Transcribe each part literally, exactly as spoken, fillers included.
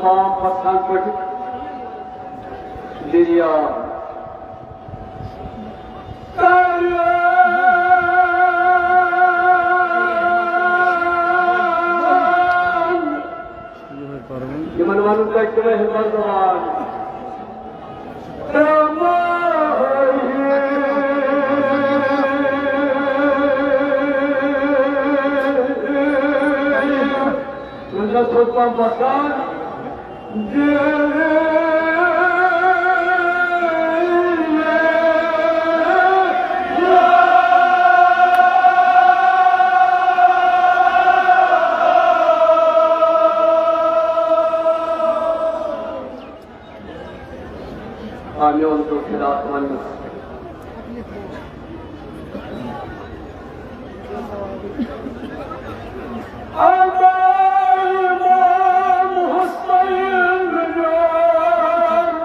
تمام پسند پٲٹھۍ دٔریاو۔ یِمن وَنُن تۄہہِ تِمے ہِنٛدۍ زبان۔ تِمن چھا تھوٚد پہم وۄتھان؟ آ، مےٚ اوس برٛونٛہہ کِرات وَننَس۔ امام حسین میون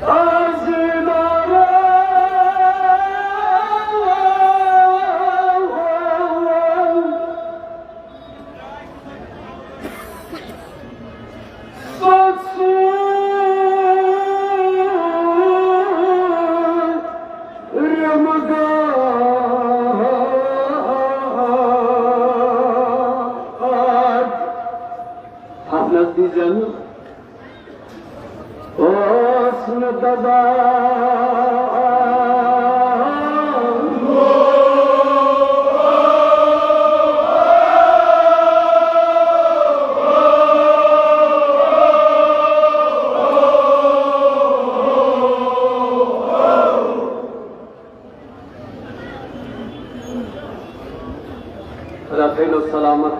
تازیدار۔ حفلس دیٖزٮ۪و نہٕ۔ اوس نہٕ دَزان۔ خدا تھٲینو سلامت،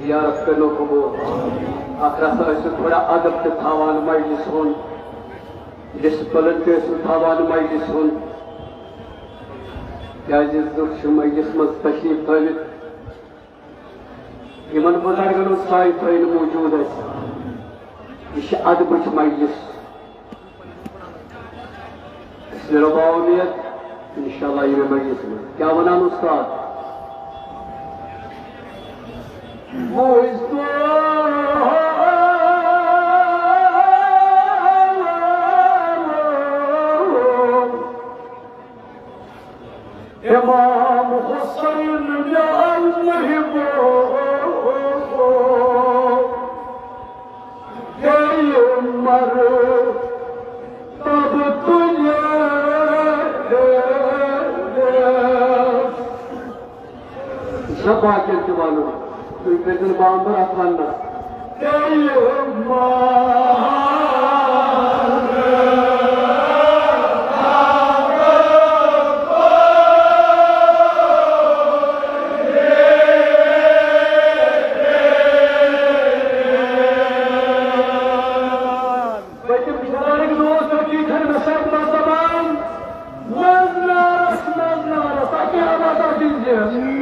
زیارت کٔرنو قبول۔ اکھ رژھا ٲسِو تھوڑا ادب تہِ تھاوان مجلس ہُنٛد، ڈسپلن تہِ ٲسِو تھاوان مجلس ہُنٛد، کیازِ زیُٹھ چھُ مجلس منٛز تشریف تھٲوِتھ۔ یِمن بُزرگن ہُنٛد سایہِ تھٲوِن موٗجوٗد اَسہِ۔ یہِ چھِ ادبٕچ مجلس۔ اَسہِ نیرو باوُمید، انشاءاللہ یِیہِ مجلس منٛز۔ کیٛاہ وَنان اُستاد؟ بوٗزتو۔ امام حسین میون محبو، تیٚلہِ مرتب تُلے۔ زٕ باقین تہِ وَنو، تُہۍ کٔرۍزیو نہٕ بامبر اَتھ وَننَس۔ پٔتِم بُزرگ دوس تہٕ ٹیٖچر مےٚ سۭتۍ مےٚ دَپان، منٛز نارس، منٛز نارس، تۄہہِ کیٛاہ آوازا دِژ یہِ؟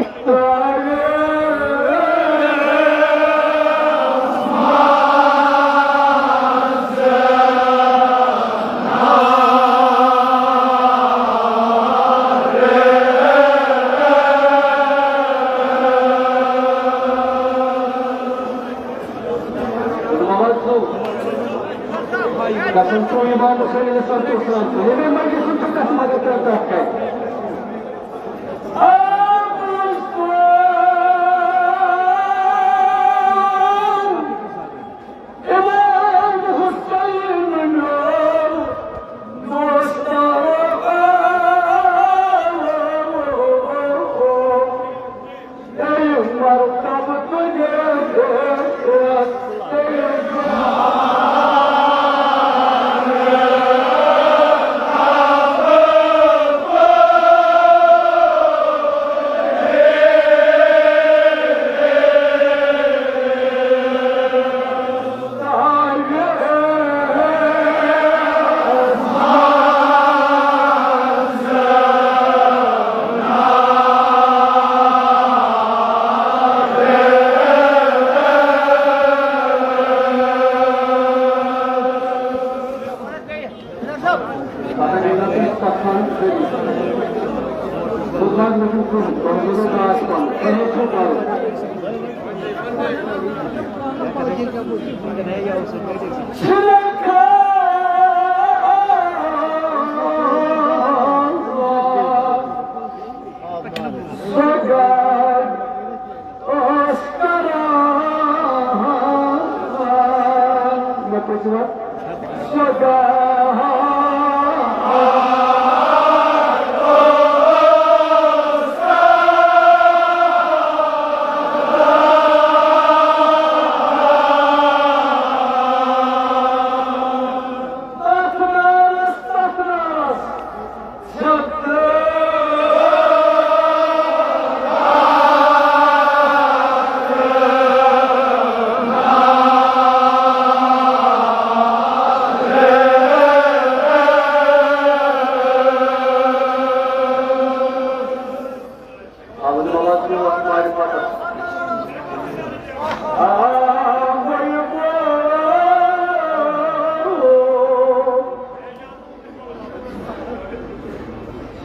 محمد صٲب، قسم چھُ امام حسین علیہ الصلوۃ والسلام، ییٚمے مجلسُک چھُ قسم اگر ترٛےٚ کتھ کرِ۔ امام حسین میون دوست۔ مےٚ پٔزۍ وَتھ۔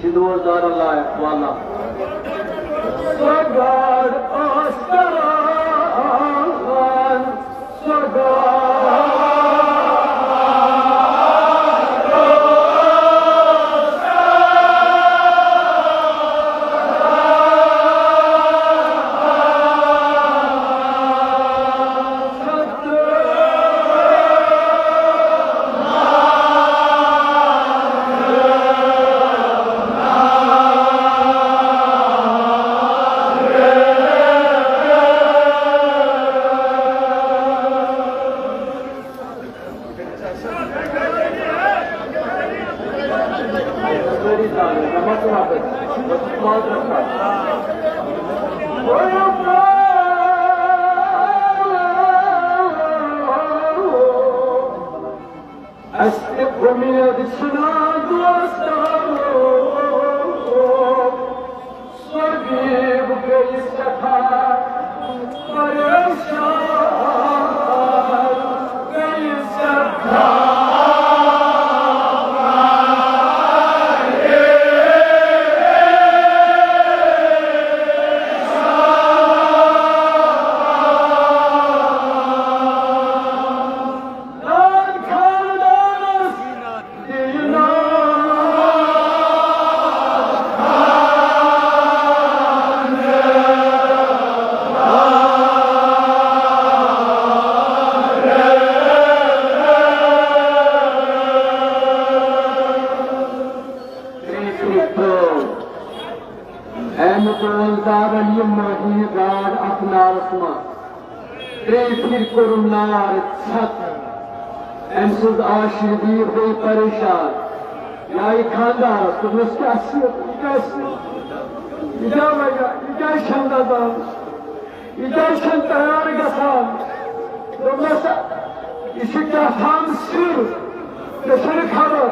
سِدوس دارن لایق والا۔ سۄ گاڈ ٲس کران، سۄ گاڈ۔ اَسہِ تہِ اُمید چھِنہٕ دوستو، سۄ بیٖب گٔے سٮ۪ٹھاہ پریشان، گٔے سٮ۪ٹھاہ۔ أمۍ تُل دارن یہِ مٔہنِو گاڈ اَتھ نارس منٛز۔ ترٛیٚیہِ پھِرِ کوٚرُن نار ژھٮ۪تھ۔ أمۍ سٕنٛز آشیٖدی گٔے پریشان۔ یہِ آیہِ خانٛدارس، دوٚپنس، "کیٛاہ چھُ؟ یہِ کیٛاہ چھُ؟ یہِ کیٛاہ وجہ؟ یہِ کیٛازِ چھَنہٕ دَزان؟ یہِ کیٛازِ چھَنہٕ تیار گژھان؟" دوٚپنس، "یہِ چھُ کیٛاہ تام سِر، مےٚ چھَنہٕ خبر۔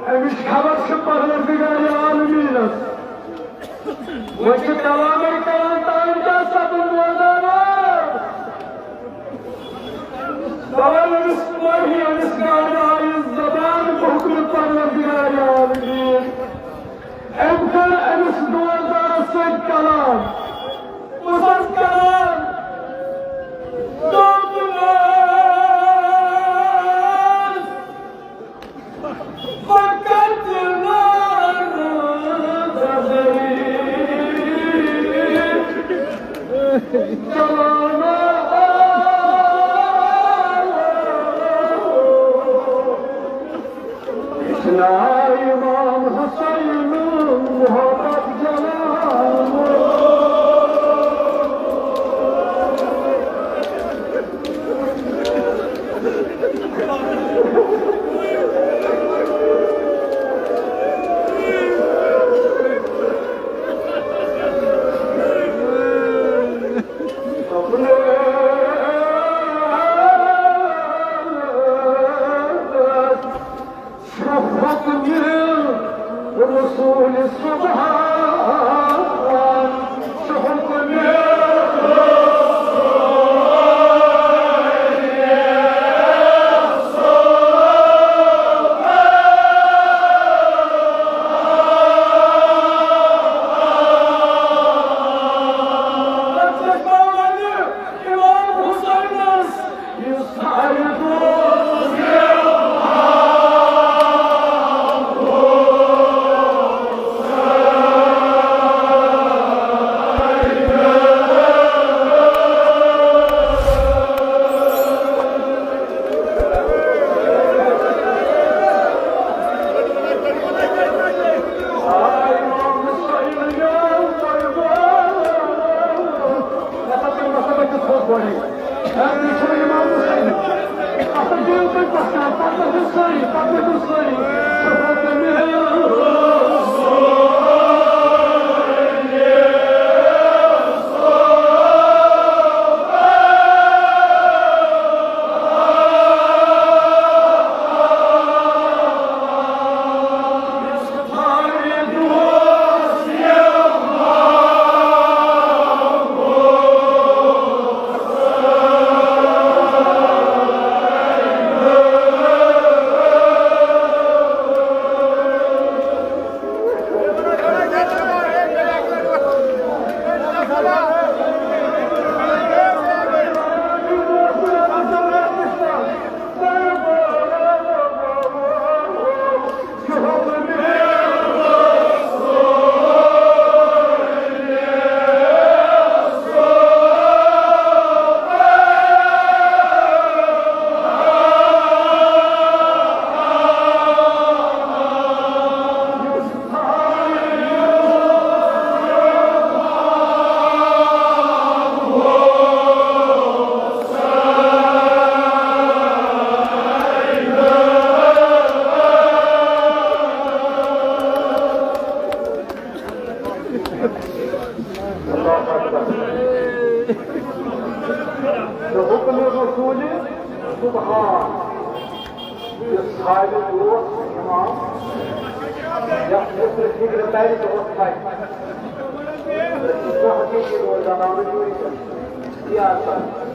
أمِس خبر چھِ پروردگار عالمیٖنس۔" وۄنۍ چھِ کلامے کران تام کیٛاہ سپُد مٲدانہ۔ توے أمِس پٲٹھۍ أمِس گاڈِ آیہِ زبان بہٕ حُکمِ پروردگار عالمیٖن۔ أمۍ کٔر أمِس دُعا دارس سۭتۍ کلام۔ بہٕ چھُس کران دوٚپمَس، امام حسین محبت جلال۔ شفقت رسول سبحان، شفقت بحکم رسول سبحان، یُس صاحب اوس امام، یتھ مُتعلق فکر ترِ تہٕ اوس تھاوِ۔ سُہ حقیقی روزانہ وجوٗدی سیاست۔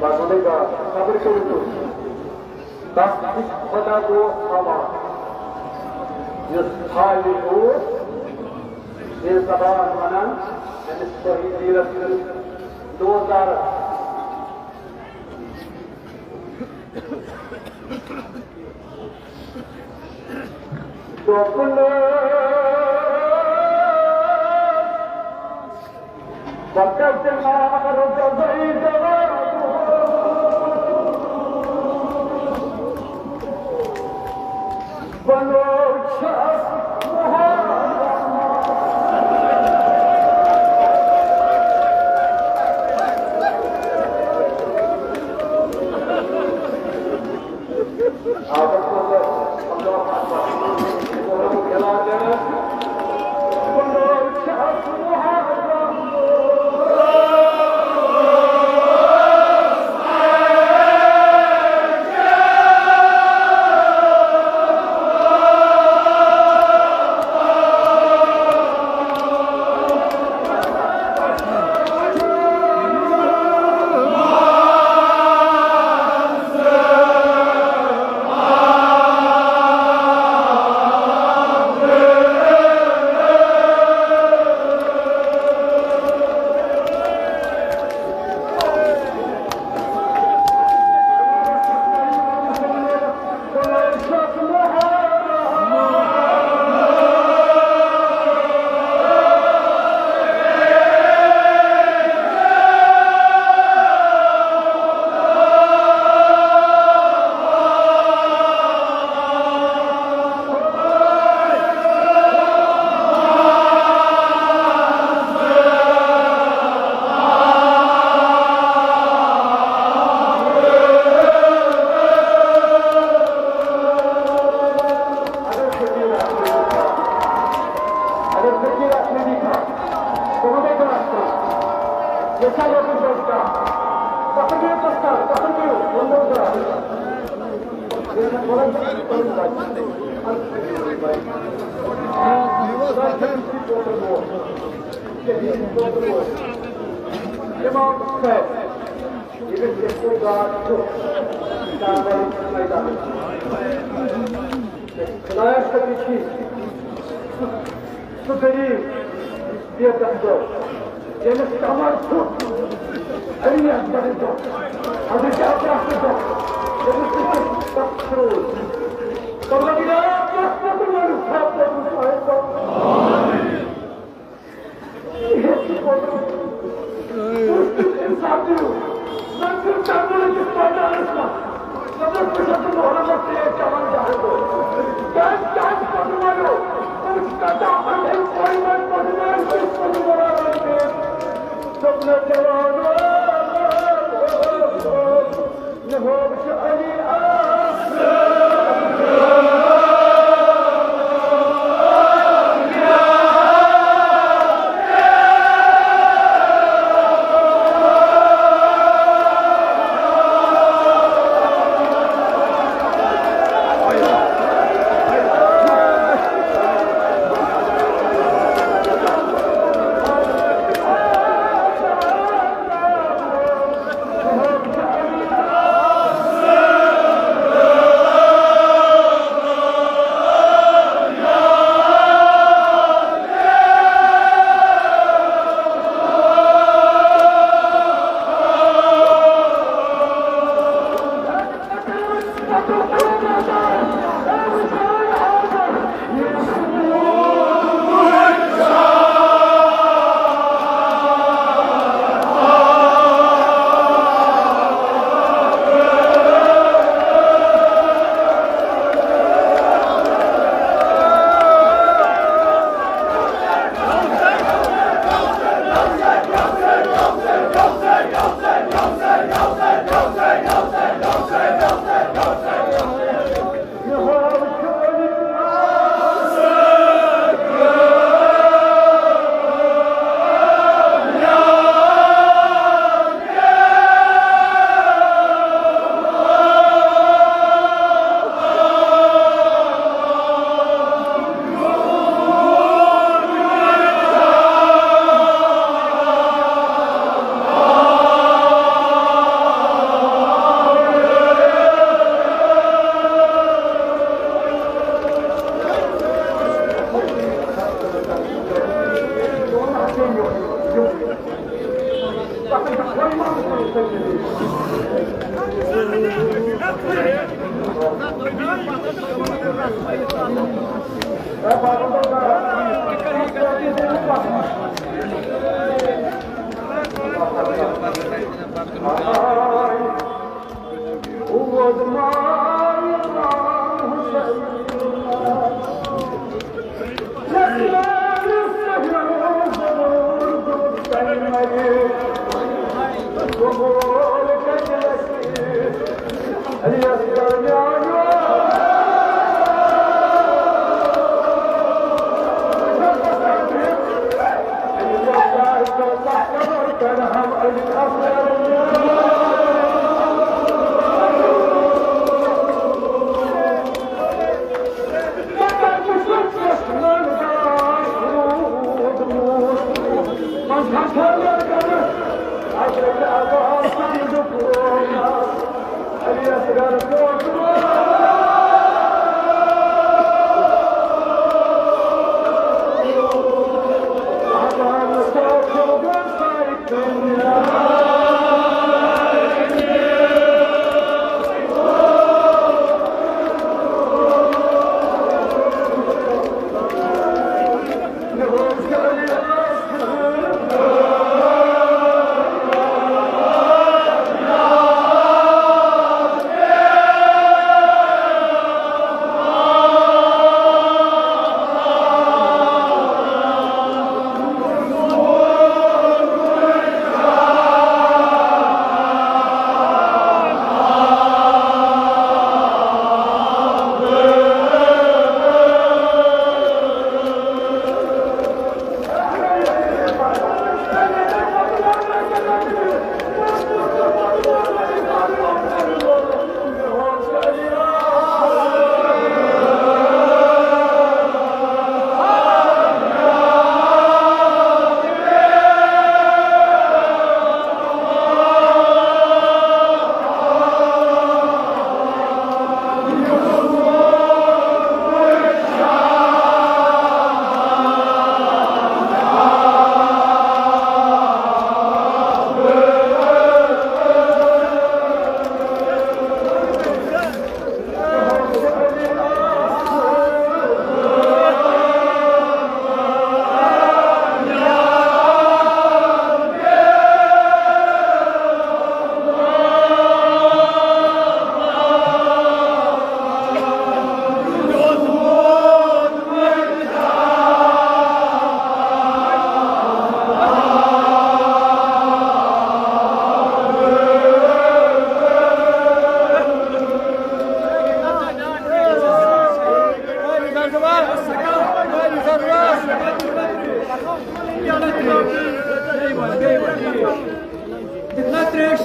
بس وۄنۍ گٔے کتھ، صبر کٔرِو تُہۍ۔ تس نِش خۄدا گوٚو ہوا، یُس خالق اوس، بے زبان ونان، أمِس صحیح پیٖرس کٔر دوزار۔ دوٚپُن، بہٕ کَتہِ نار زَے جواب۔ بنو چھس محرم۔ امام صٲب، ییٚمِس یَتھ منٛز زیادٕ چھُ، خۄدایَس پَتہٕ چھِ سُہ غریٖب بے دَستور، ییٚمِس کمر چھُ علی اکبر دۄہ، حضرت عباس دۄہ، ییٚمِس نہٕ کانٛہہ شخص روٗد۔ پروردگارا، پرٛٮ۪تھ پَتہٕ وٲلِو صاحب پَتہٕ صاحب۔ یہِ ہیٚچھ نہٕ پَتہٕ۔ کُس تیُتھ اِنسان دِیِو؟ زَن چھُ کرنہٕ أکِس مٲدانَس منٛز۔ مطلب، بہٕ چھُس نہٕ محرمس ترٛیش چٮ۪وان زانٛہہ تہِ۔ کیٛازِ، کیٛازِ پَتہٕ وٲلِو؟ أسۍ کَتھ اَنٛدے پورِ منٛز پَتہٕ وٲلۍ أسۍ پَتہٕ وٲلۍ۔ دوٚپنَس، جوانو، مےٚ ہوو چھُ علی اکھ۔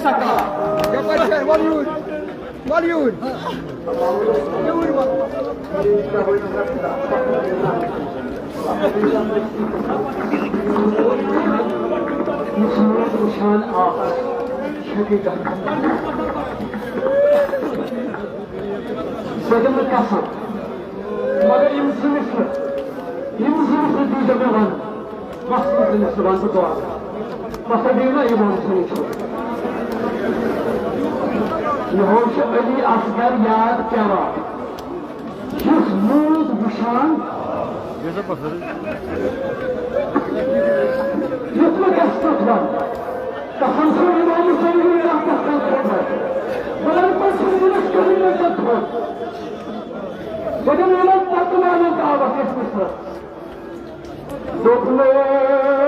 یپٲرۍ چھِ، وَلہٕ یوٗرۍ، وَلہٕ یوٗرۍ۔ وٕچھان آس شدیٖد۔ بہٕ دِمہٕ قسم، مگر یِم زٕ مِصرٕ، یِم زٕ مِصرٕ دیٖزیو مےٚ وَنہٕ۔ بس، بس، بس، بس، بس۔ بس، بیٚیہِ نا اِمام حُسین چھُ۔ مےٚ حظ چھُ علی اصغر یاد پٮ۪وان، یُس موٗد وٕچھان۔ یُتھ نہٕ گژھِ تَتھ وَنُن۔ قسم چھُ اِمام حُسین یہِ رحمت کٔرِتھ تھوٚومُت۔ بہٕ وَنہٕ پَتہٕ چھُ وٕنِس کٔرِتھ مےٚ تَتھ تھوٚومُت۔ بہٕ دِمہٕ یِمَن پَتہٕ مانُن دعوت یَتھ مِصرَس۔ دوٚپمَے